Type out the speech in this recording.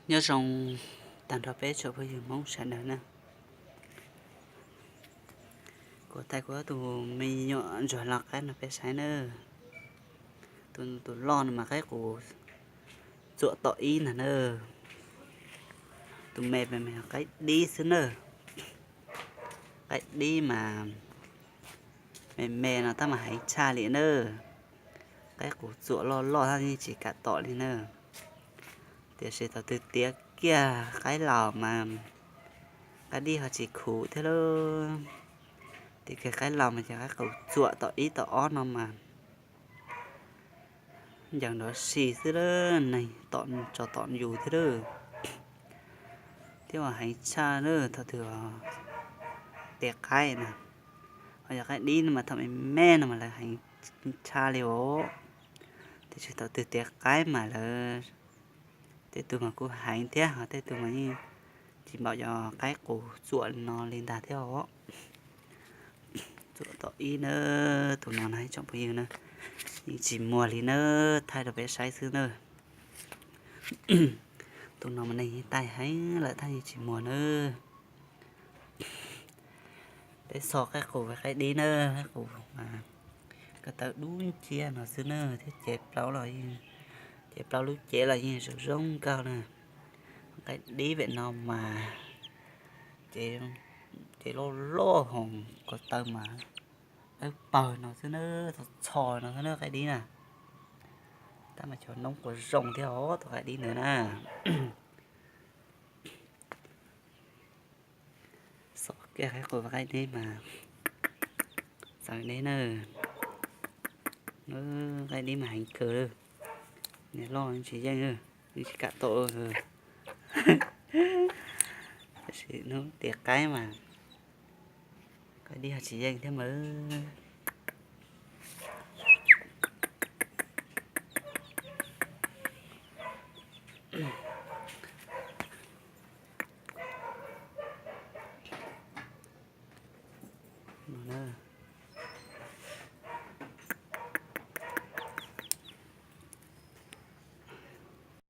Nyob zoo tag nrho peb tsoom phooj ywg Hmoob sawv daws na. Kuv thaij kuv ob tug me nyuam ntsuag loj qaib no peb saib na. Tus, tus loj no mas qaib qus txuam tom ib ntag na. Tus me me qaib dib xwb na. Qaib dib mas me me no tab mas heev tshaj li na. Qaib qus txuam loj loj tab yeej tsis kam tom li na. Tiam sis thaum twg tiav kiag qaib laus mas qaib dib ho tsis khuv thiab lauj. Tiav kiag qaib laus mas ces qaib qus txuam tom ib tom ob no mas ncaws nrov si xwb lawm, neeg tom tso tom yus thiab lawm. Thiab mas heev tshaj lawm thaum twg tiav qaib na. Ho yog qaib dib no mas thaum me me no mas lawv heev tshaj li os. Tiam sis thaum twg tiav qaib mas lawv tej tug mas kuj heev thiab, ho tej tug mas yeej tsis npaum yog qaib qus txuam no li ntag thiab os. Txuam tom ib na, tus no na ib tsoom phooj ywg na, yeej tsis muag li na, thaij rau peb saib xwb na. Tus no mas neeg yeej taij heev lawm tab yeej tsis muag na. Peb so qaib qus, qaib dib na, qaib qus mas ko taw dub nciab no xwb na, thiab cev plaub los yeej, cev plaub lub cev los yeej zoo zoo nkauj na. Qaib dib pem no mas cev loj loj hoos, ko taw mas dawb paug no xwb na, txho txho no xwb na qaib dib na. Tab mas cov noob quas zoo thiab os tus qaib dib ntawd na. Xov kiag qaib qus qaib dib mas txawv deb na. Qaib dib mas heev kawg, niam loj tsis yeej, yeej tsis kam tau. Tab sis hnub tiav qaib mas qaib dib ho tsis yeej thiab mas. No na,